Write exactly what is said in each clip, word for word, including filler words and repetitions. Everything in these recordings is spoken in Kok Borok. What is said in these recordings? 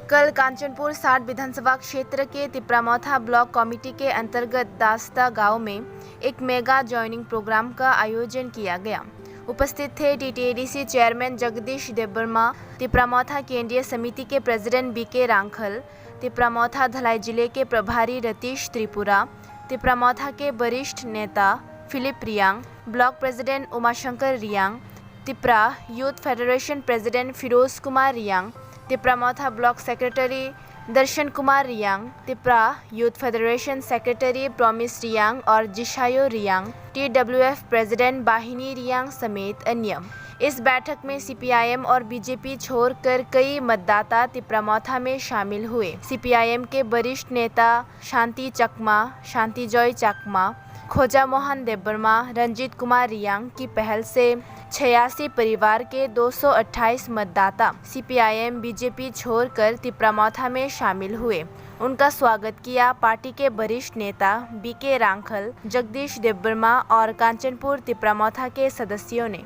कल कांचनपुर साठ विधानसभा क्षेत्र के तिपरा मोथा ब्लॉक कमेटी के अंतर्गत दास्ता गांव में एक मेगा ज्वाइनिंग प्रोग्राम का आयोजन किया गया। उपस्थित थे टीटीएडीसी चेयरमैन जगदीश देबबर्मा, तिपरा मोथा केंद्रीय समिति के प्रेसिडेंट बीके रांखल, तिपरा मोथा धलाई जिले के प्रभारी रतीश त्रिपुरा, तिपरा मोथा के वरिष्ठ नेता Philip Reang, block president Umashankar Reang, Tipra youth federation president Firoz Kumar Reang, Tipra Motha block secretary Darshan Kumar Reang, Tipra youth federation secretary Promise Reang और जिशायो रियांग, टीडब्ल्यूएफ प्रेसिडेंट बाहिनी रियांग समेत अन्य। इस बैठक में सीपीआईएम और बीजेपी छोड़कर कई मतदाता तिपरा मोथा में शामिल हुए। सीपीआईएम के वरिष्ठ नेता शांति चकमा, शांति जॉय चकमा, खोजा मोहन देबबर्मा, रंजीत कुमार रियांग की पहल से छियासी परिवार के दो सौ अट्ठाईस मतदाता सीपीआईएम बीजेपी छोड़कर तिपरा मोथा में शामिल हुए। उनका स्वागत किया पार्टी के वरिष्ठ नेता बीके रांखल, जगदीश देबबर्मा और कांचनपुर तिपरा मोथा के सदस्यों ने।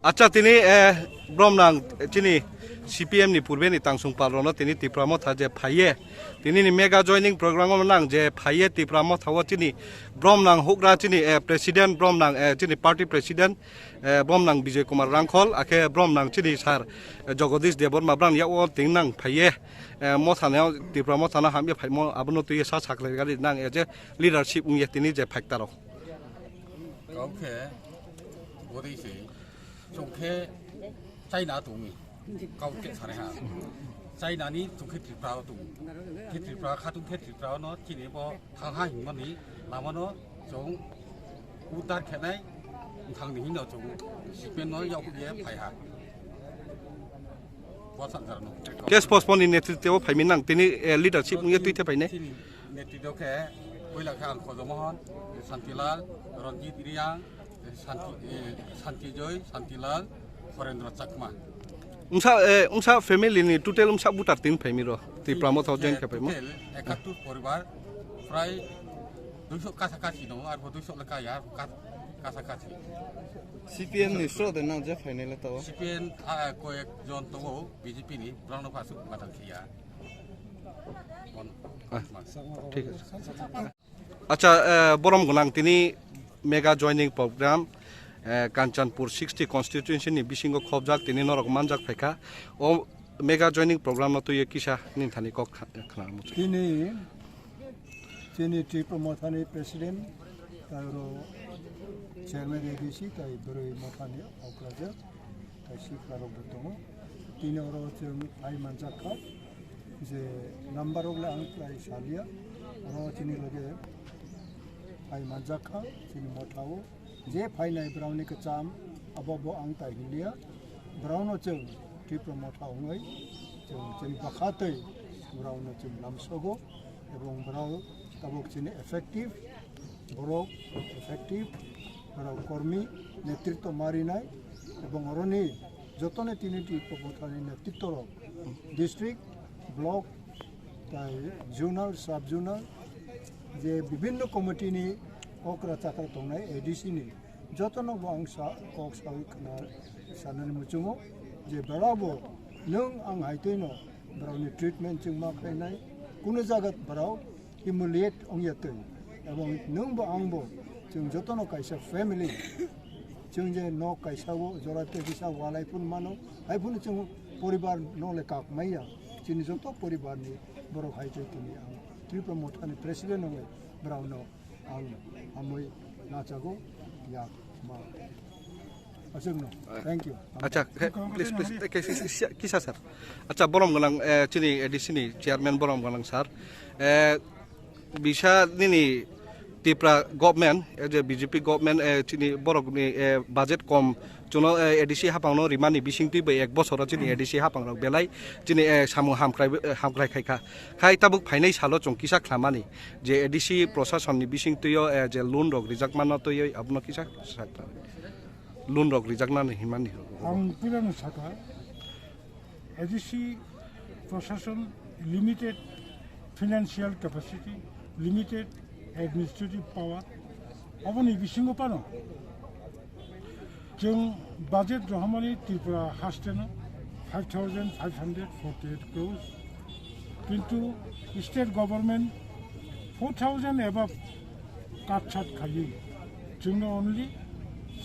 Acha, tini, eh, bromnang, chini C P M ni purbe ni tangsung pal rono tini Tipra Motha je phaiye, tini ni mega joining program o nang je phaiye Tipra Motha o chini bromnang hugra chini, eh, president bromnang, eh, chini party president, eh, bromnang Bijoy Kumar Rangkhol, akhe bromnang chini sir, eh, Jagadish Debbarma brang yak o ting nang phaiye, eh, Motha no Tipra Motha no hamya phaimo abono twi sa saklai gari nang, eh, je leadership wngya tini je phaktaro. Kau khe, bodei se, chwng khe China tongmi, kau khe sanai ha. China ni chwng khe Tripura o tongo. Khe Tripura khatung khe Tripura no chini bo thang ha himani lama no chwng udar khenai, thang ni hino chwng sipen no yok ye phai ha. Bo sanjak no. Case postpone ni netritwo phai mi nang tini, eh, leadership wngya twi the phai ne? Chini netritwo khe, puila khe ang Khojomohon, Santilal, Ranjit Reang, Santi, eh, Santi Joy, Santilal, Horendra Chakma. Wngsa, eh, wngsa family ni total wngsa voter tin phai mi ro? Tipra Motha o join khe phai mo? Total ekattur poribar, prai duiso kasa kasi dong, arbo duiso le kaya, kas-, kasa kasi. C P M ni sro de nang je phainai le tao? C P M, ah, koyek jon tongo, B J P ni, borok no aswk badal khiya. Ah, thik ache. Acha, eh, borom gwnang tini mega joining program, eh, Kanchanpur sixty constituency ni bisingo khobjak tini norok manjak phaikha. O mega joining program no twiwi kisa nini thani kok kha-, khna muchung. Tini chini Tipra Mothani president, tai oro chairman A D C, tai bwrwi mothani okrajak, tai sikla rok bo tongo. Tini oro chwng phai manjak kha. Je number rok le ang kwlai salia, oro chini loge phai manjak kha, chini motha o. Je phainai borokni kwcham, abo bo ang tai hinlia. Borokno chwng Tipra Motha wngwi chwng chini bwkha twi borokno chwng lamsogo, ebong borok tabuk chini effective, borok effective, borok kormi, netritw ma rinai, ebong oroni jotoni tini Tipra Mothani netritw rok district, block, tai zonal, sub zonal, je bibhinno committee ni okra chakra tongnai A D C ni jotono bo ang sa, kok sawi khna sanani muchungo je borok bo nwng ang hai twi no borokni treatment chwng ma khlainai, kunu jaga borok humiliate wngya twi, ebong nwng bo ang bo chwng jotono kaisa family, chwng je nok kaisa o jora tei kisa walai phun mano, hai phun chwng poribar no le kak maya, chini joto poribar ni borok hai twi tini ang Tipra Mothani president wngwi borokno ang hamwi nachago yak ma. Aswkno. Thank you. Acha, khe, please, please, eh, khe, khe, khe, kisa sir. Acha, borom gwnang, eh, chini A D C ni chairman borom gwnang sir. Eh, bisa nini Tipra government, eh, je B J P government, eh, chini borok ni, eh, budget kom, chuno, eh, A D C hapang no rimani bising twi bai ek bosoro chini A D C hapang rok belai chini, eh, samung hamkrai, eh, hamkrai khai kha. Khai tabuk phainai salo chwng kisa khlamani je A D C prosason ni bising twi o, eh, je loan rok rijak mano twi o abono kisa sakha. Loan rok rijaknani himani. Ang puilano sakha, A D C prosason limited financial capacity, limited administrative power, aboni bisingo pano Chwng budget rohormani Tripura haste no five thousand five hundred forty-eight crores, kintu state government four thousand above cut sat khaiwi chwngno only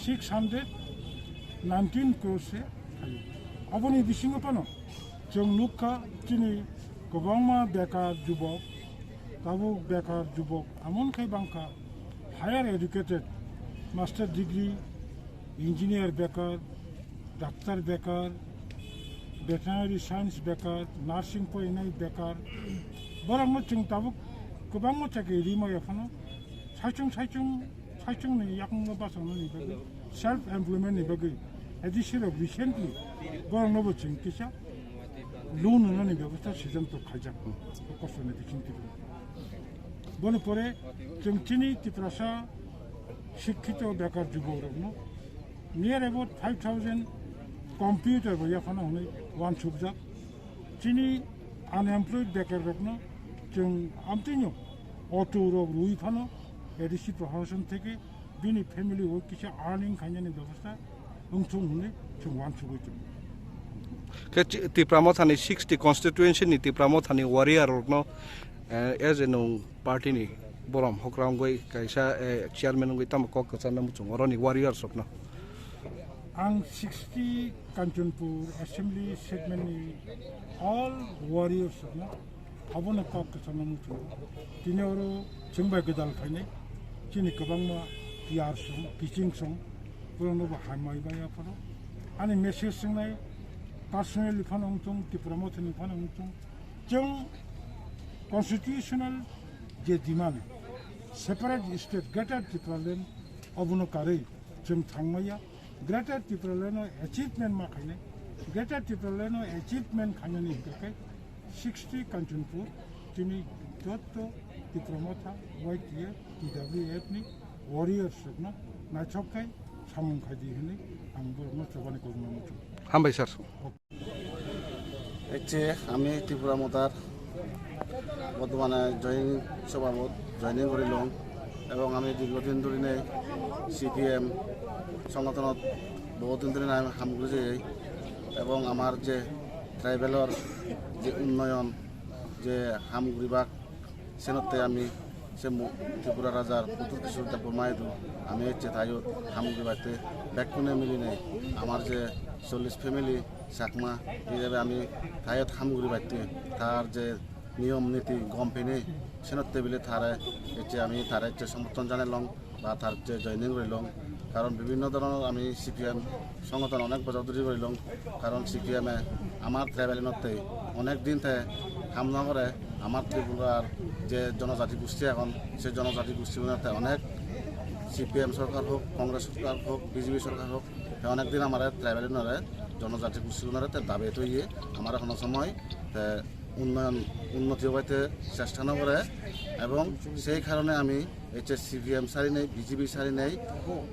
six hundred nineteen crores se khaiwi. Aboni bisingo phano chwng nukha chini kwbangma bekar jubok, tabuk bekar jubok amon khai bangkha, higher educated, master degree, engineer bekar, doctor bekar, veterinary science bekar, nursing poinai bekar, borokno chwng tabuk kwbangma chakri rima ya phano saichung saichung saichungni yakungno bachangna ni bagwi, self employment ni bagwi, A D C rok recently borokno bo chwng kisa loan rwnani bebostha siddhanto khaijak, kosoni biching twi. Boni pore chwng chini Tiprasa sikkito bekar jubokrokno near about five thousand computer bo yaphano hwnwi uansukjak. Chini unemployed bekarrokno chwng amtwino auto rok rwi phano A D C prohashan theke bini family o kisa earning khainani bebostha wngthung hwnwi chwng uansugwi tongo. Khe chi-, Tipra Mothani sixty constituency ni Tipra Mothani warrior rokno, eh, as a nwng party ni borom hokra wngwi kaisa, eh, chairman wngwi tamo kok kwcharna muchung oroni warriors rokno. Ang sixty Kanchanpur assembly segment ni all warriors rokno abono kok kwcharna muchung. Tini oro chwng bai gwdal phainai chini kwbangma P R song, teaching song, borokno bo hambai bai aphano. Ani message swngnai personally phano wngthung, Tipra Mothani phano wngthung. Chwng constitutional je demand, separate state, Greater Tipraland, obono karwi chwng thangmaya. Greater Tipraland no achievement ma khainai, Greater Tipraland no achievement khainani hwnkhe sixty Kanchanpur, chini jotto Tipra Motha, Y T F, T W F ni warriors rokno naithok khai samung khaidi hwnwi ang borokno chobani kokno muchung. Hambai sir. Ecche ami Tripura Mothar bortomane joining sobha joining gorilong ebong ami dirghodin dhurinei C P M songothonot bohut din dhurinei ami ham guri jai ebong amar je tribal-or je unnoyon je ham guribak senotte ami se mu-, Tripura Rajar Pradyut Kishore Debbarma idu ami ecche tayot ham guribatte bekkune milinei amar je chollish family Chakma, ei jabe ami tayot ham guribatte tar je niyom niti gom pini senotte bile tare ecche ami tare ecche somorthon janai long ba tar je joining roi long. Karon bibhinno dhoronor ami C P M songothon onek bojor dhuri gori long. Karon C P M e amar tribal inotte onek din the ham no gore, amar Tripurar je jonojati gosti agon, se jonojati gosti gunotte onek C P M sorkar hok, Congress sorkar hok, B J P sorkar hok, te onek din amare tribal inore, jonojati gosti gunore te dabi toye, amare hono somoy te unnoyon, unnoti obaite chesta no gore, ebong sei karone ami ecche C P M sari nei, B J P sari nei,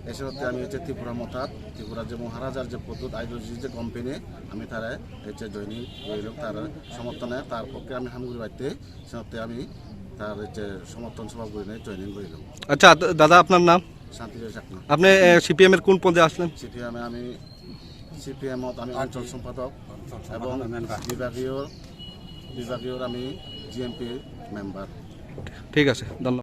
ecche hotte ami ecche Tripura Mothat, Tripura je Maharajar je Pradyut ideology je company, ami tare ecche joining gorilong, tar somorthone, tar pokke ami ham guribatte, senotte ami tar ecche somorthon sobha gurinei joining gorilong. আচ্ছা, দ-, দাদা, আপনার নাম? শান্তিজয় চাকমা। আপনি, এ, সিপিএম এর কোন পদে আসলেন? সিপিএম এ আমি সিপিএম ত আমি অঞ্চল সম্পাদক এবং বিভাগীয়, বিভাগীয় আমি জিএমপি মেম্বার। ঠিক আছে, ধন্যবাদ।